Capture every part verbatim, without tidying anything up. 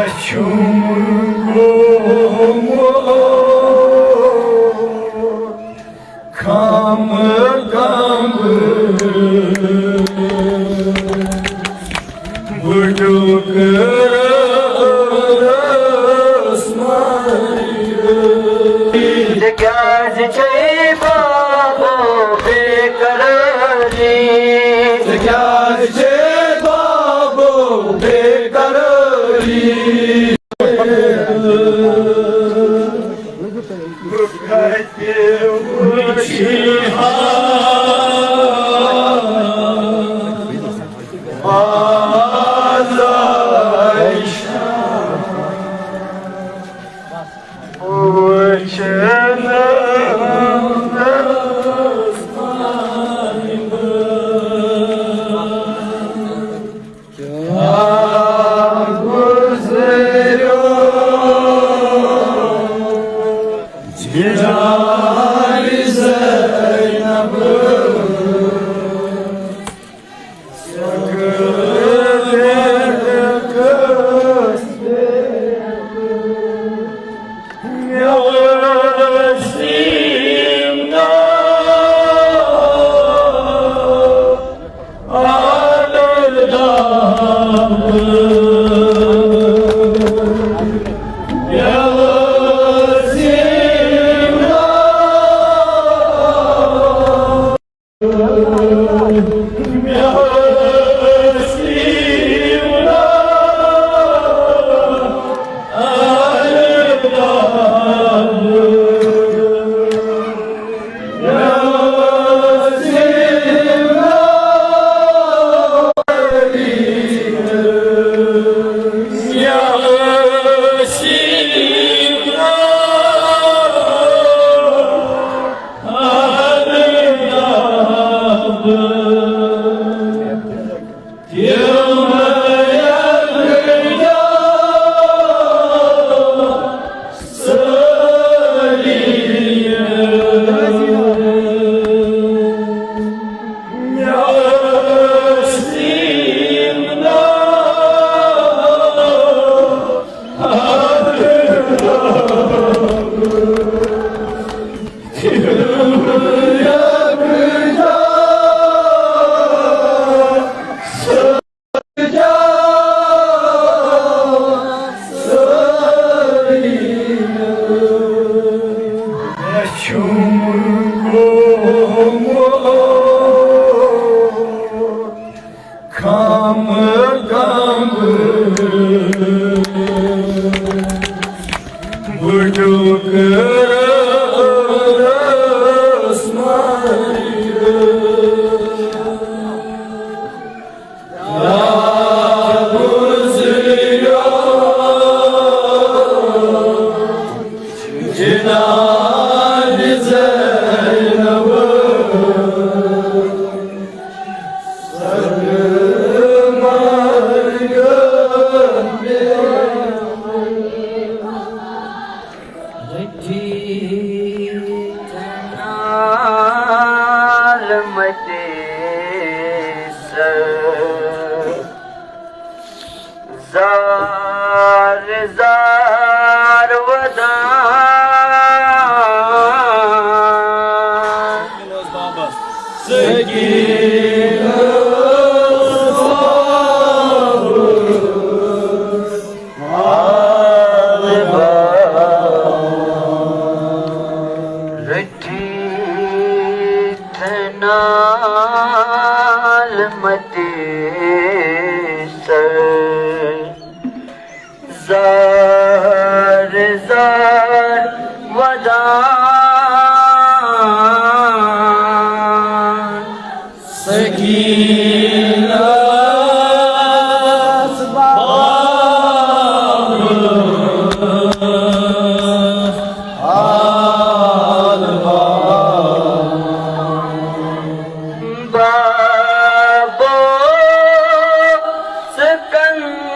چھُم گوٚمُت کم کم۔ بُڈٕ کٔرٕس مایہِ۔ ژےٚ کیٛازِ چھے بابو بے قرٲری؟ ژےٚ کیٛازِ چھے بابو بے قرٲری؟ بہٕ کتہِ وٕچھِ ہا آزائش؟ وٕچھنَس منٛز کیٛاہ گُزریو جناب زینب۔ چھُم گوٚمُت کم کم۔ بُڈٕ کٔرٕس مایہِ۔ کیٛاہ گُزریو جناب زینب؟ زار زار ودان۔ سکیٖنہ رٔٹِتھ نال متے سر۔ زار زار ودان۔ سکینس باب آل باب۔ بابو سکندر۔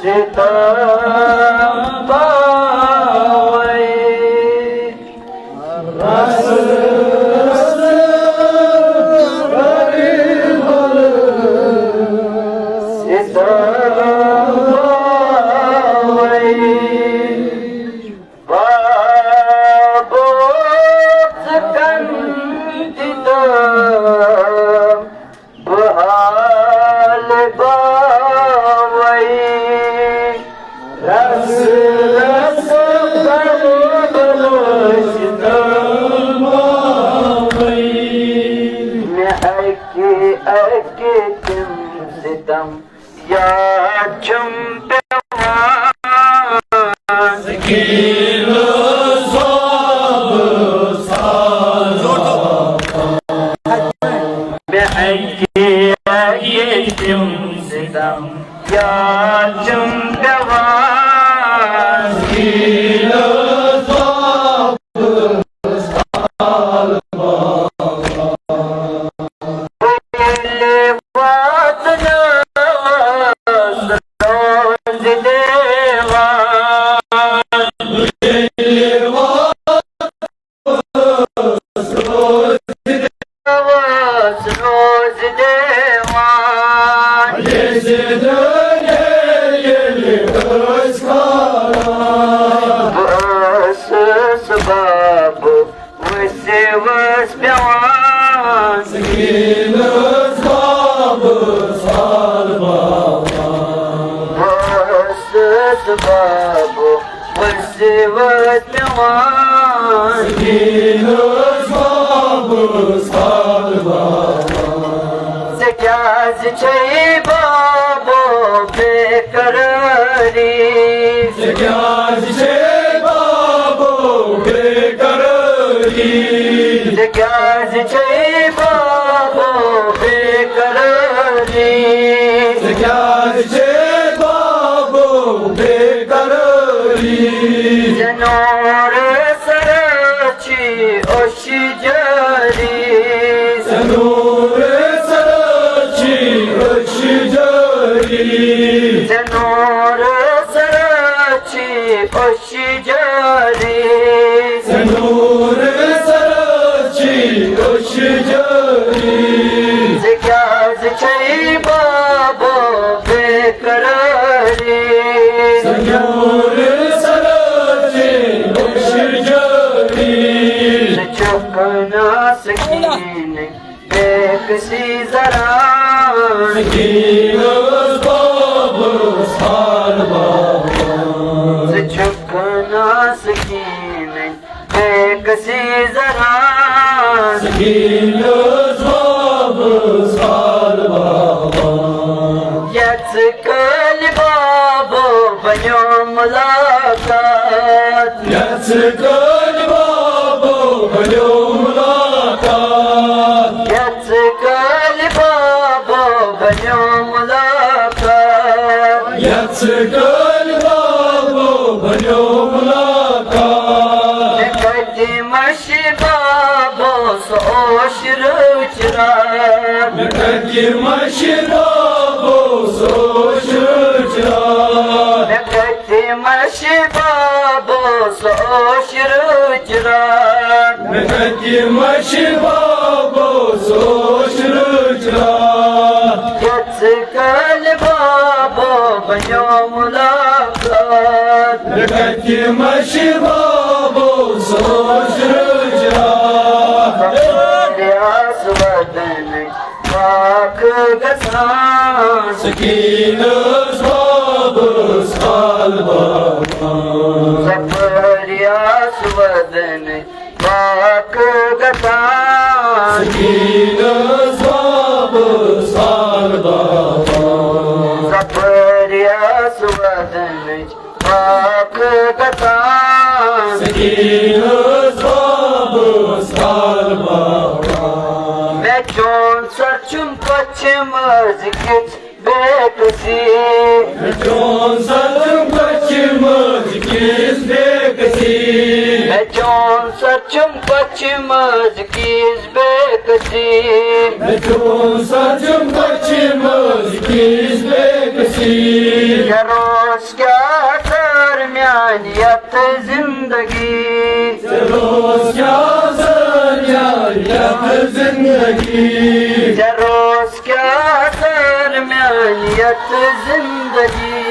ستم باوے۔ ستم باوے۔ بابو ژٕ کَن دِتم بہٕ حال باوَے۔ رس رس بلو بلو ستم باوَے۔ مےٚ اَکہِ اَکہِ تِم ستم یاد چھُم پٮ۪وان۔ سکیٖنہٕ صٲبہٕ سالبا۔ مےٚ اَکہِ اَکہِ تِم ستم یاد چھُم پٮ۪وان۔ سکیٖنہٕ صٲبہٕ سالبا۔ ییٚلہِ واتنٲوٕس روزِ دیوان۔ ییٚلہِ واتنٲوٕس روزِ دیوان۔ روزِ دیوان۔ ییٚلہِ ییٚلہِ ٲسۍ کھالان۔ بہٕ ٲسٕس بابہٕ ؤسِو ٲس پٮ۪وان۔ سکیٖنہٕ صٲبہٕ سالبا۔ بہٕ ٲسٕس بابہٕ ؤسِو ٲس پٮ۪وان۔ سکیٖنہٕ صٲبہٕ سالبا۔ ژےٚ کیٛازِ چھے بابو بے قرٲری؟ ژےٚ کیٛازِ چھے بابو بے قرٲری؟ ژےٚ کیٛازِ چھے بابو بے قرٲری؟ ژےٚ کیٛازِ چھے بابو بے قرٲری؟ ژےٚ نوٗرٕ سرٲچھی أچھ جٲری۔ ژےٚ نوٗرٕ سرٲچھی أچھ جٲری۔ ژےٚ نوٗرٕ سرٲچھی أچھ جٲری۔ ژےٚ نوٗرٕ سرٲچھی أچھ جٲری۔ ژےٚ کیٛازِ چھے بابو بے قرٲری؟ ژےٚ نوٗرٕ سرٲچھی أچھ جٲری۔ ژٕ چھُکھ نہٕ سکیٖنٕے بے کسی ذرا۔ سکیٖنہٕ صٲبہٕ سالبا۔ ژٕ چھُکھ نہٕ سکیٖنٕے بے کسی ذرا۔ سکیٖنہٕ صٲبہٕ سالبا۔ یَتھ کٲلۍ بابو بنیو مُلاقات۔ یَتھ کٲلۍ بابو بنیو مُلاقات۔ یَتھ کٲلۍ بابو بنیو مُلاقات۔ یَتھ کٲلۍ بابو بنیو مُلاقات۔ مےٚ کَتہِ مَشہِ بابو سُہ اوش رٕچ راتھ۔ مےٚ کَتہِ مَشہِ بابو سُہ اوش رٕچ راتھ۔ مےٚ کَتہِ مَشہِ بابو سُہ اوش رٕچ راتھ۔ مےٚ کَتہِ مَشہِ بابو سُہ اوش رٕچ راتھ۔ یَتھ کٲلۍ بابو بنیو مُلاقات۔ مےٚ کَتہِ مَشہِ بابو سُہ اوش رٕچ راتھ۔ ریاض وَدَن پاک گژھان۔ سکیٖنہٕ صٲبہٕ سالبا۔ ظفر یاس وَدَن پاک گژھان۔ سکیٖنہٕ صٲبہٕ سالبا۔ ظفر یاس وَدَن پاک گژھان۔ سکیٖنہٕ صٲبہٕ سالبا۔ مےٚ چون سَر چھُم پٔچھِم أزۍ کِژھ بے کسی۔ مےٚ چون سَر چھُم پٔچھِم أزۍ کِژھ بے کسی۔ مےٚ چون سَر چھُم پٔچھِم أزۍ کِژھ بے کسی۔ مےٚ چون سَر چھُم پٔچھِم أزۍ کِژھ بے کسی۔ یہِ روز یتھ زندگی۔ ژےٚ روز کیٛاہ سٲریان یتھ زندگی۔ ژےٚ روز کیٛاہ سٲر میٛانہِ یتھ زندگی۔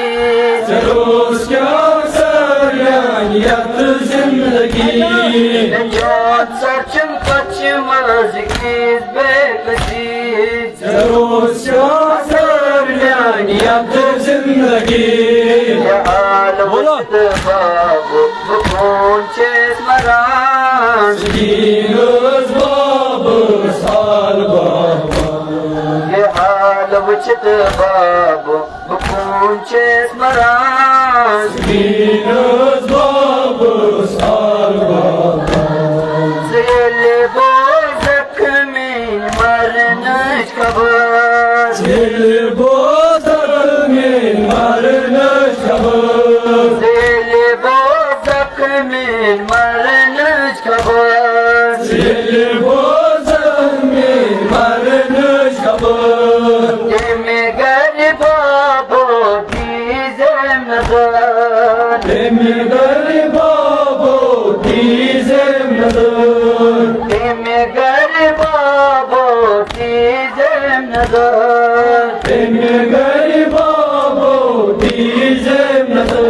ژےٚ روز کیٛاہ سٲریان یتھ زندگی۔ مےٚ چھُ ژچھُن پچھِ منٛز کِس بے بسی۔ ژےٚ روز کیٛاہ سٲر میٛانہِ یتھ زندگی۔ یہِ حال بولو۔ وٕچھِتھ بابہٕ بہٕ کوٗن چھَس مران۔ سکیٖنَس بابَس حال بابا۔ یہِ حال وٕچھِتھ بابہٕ بہٕ کوٗن چھَس مران۔ سکیٖنَس بابَس حال بابا۔ ژٕ ییٚلہِ بوزکھ میٛٲنۍ مرنٕچ خبر۔ ییٚلہِ بوزکھ میٛٲنۍ مرنٕچ خبر۔ ییٚلہِ بوزکھ میٛٲنۍ مرنٕچ خبر۔ ییٚلہِ بوزکھ میٛٲنۍ مرنٕچ خبر۔ تَمہِ گرِ بابو دیٖزٮ۪م نظر۔ تَمہِ گرِ بابو دیٖزٮ۪م نظر۔ تَمہِ گرِ بابو دیٖزٮ۪م نظر۔ تَمہِ گرِ بابو دیٖزٮ۪م نظر۔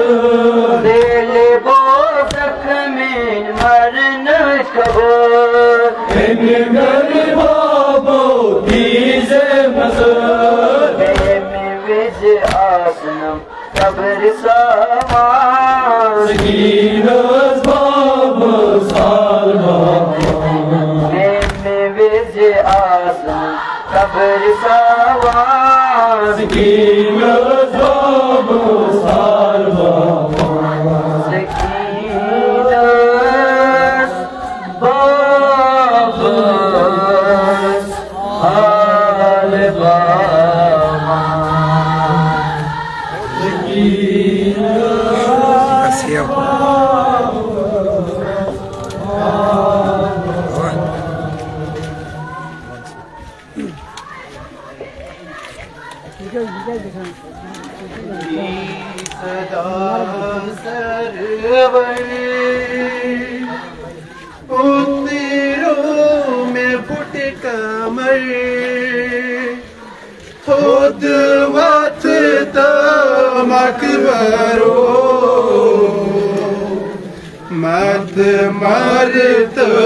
ییٚلہِ بوزکھ میٛٲنۍ مرنٕچ خبر۔ تَمہِ گرِ بابو دیٖزٮ۪م نظر۔ تَمہِ وِزِ آسنَم قبرِ سامان۔ سکیٖنَس بابَس حال بابا۔ تَمہِ وِزِ آسنَم قبرِ سامان۔ سکیٖنَس بابَس حال بابا۔ سکیٖنَس بابَس حال بابا۔ سکیٖنَس بس یہِ۔ صدا سرور، اوترو مےٚ پھُٹہِ کمر، تھوٚد وۄتھٕ تہٕ مقبرو، مت مر تہٕ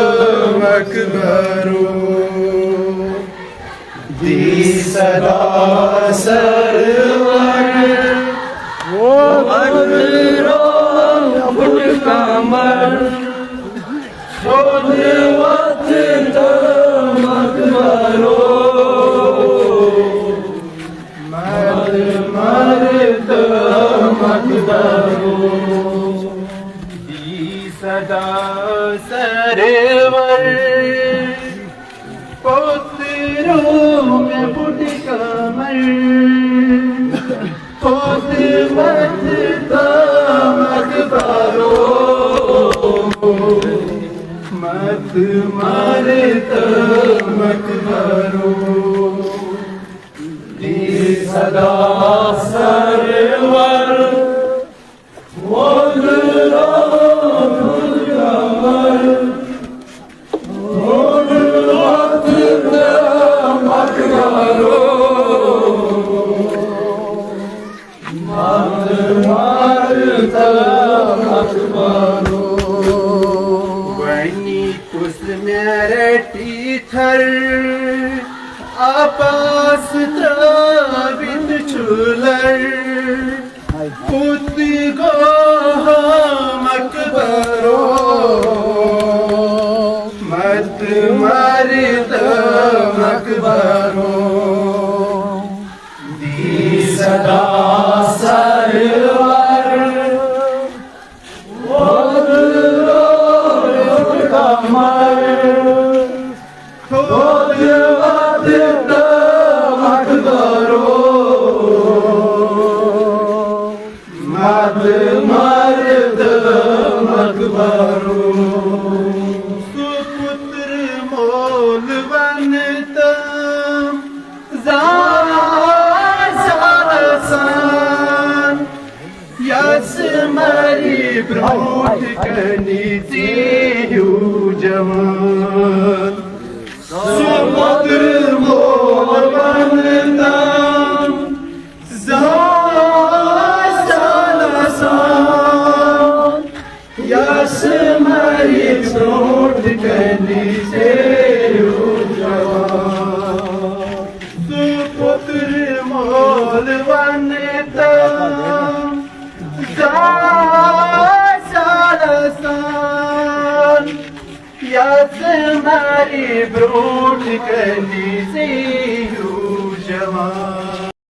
مقبرو۔ دی صدا سرور، وۄتھٕ پھُٹ کمر، تھوٚد وۄتھٕ تہٕ مقبرو، مت مر تہٕ مقبرو۔ دی صدا سرور، اوترو مےٚ پھُٹہِ کمر، تھوٚد وۄتھٕ تہٕ مقبرو، مت مر تہٕ مقبرو۔ دی صدا سرور، وۄتھٕ تہٕ مقبرو، مت مر تہٕ مقبرو۔ وۄنۍ کُس مےٚ رٹہِ تھر، آبس ترٲوِتھ چھُلر۔ پوٚت گوٚو مقبرو، مت مر تہٕ مقبرو۔ دی صدا سرور، وۄتھٕ تہٕ مقبرو، تھوٚد وۄتھٕ تہٕ مقبرو، مت مر تہٕ مقبرو۔ سُہ پُتر مول ونہٕ تہٕ زاس آسان، یس مری برونٛٹھ کنہِ ژیٖہِو جوان۔ سُہ پوٚتُر مول ونہٕ تام زاس آسان۔ یس مری برونٛٹھ کنہِ ژیٖہِو جوان۔ سُہ پوٚتُر مول ونہٕ تام زاس آسان۔ یس مری برونٛٹھ کنہِ ژیٖہِو جوان۔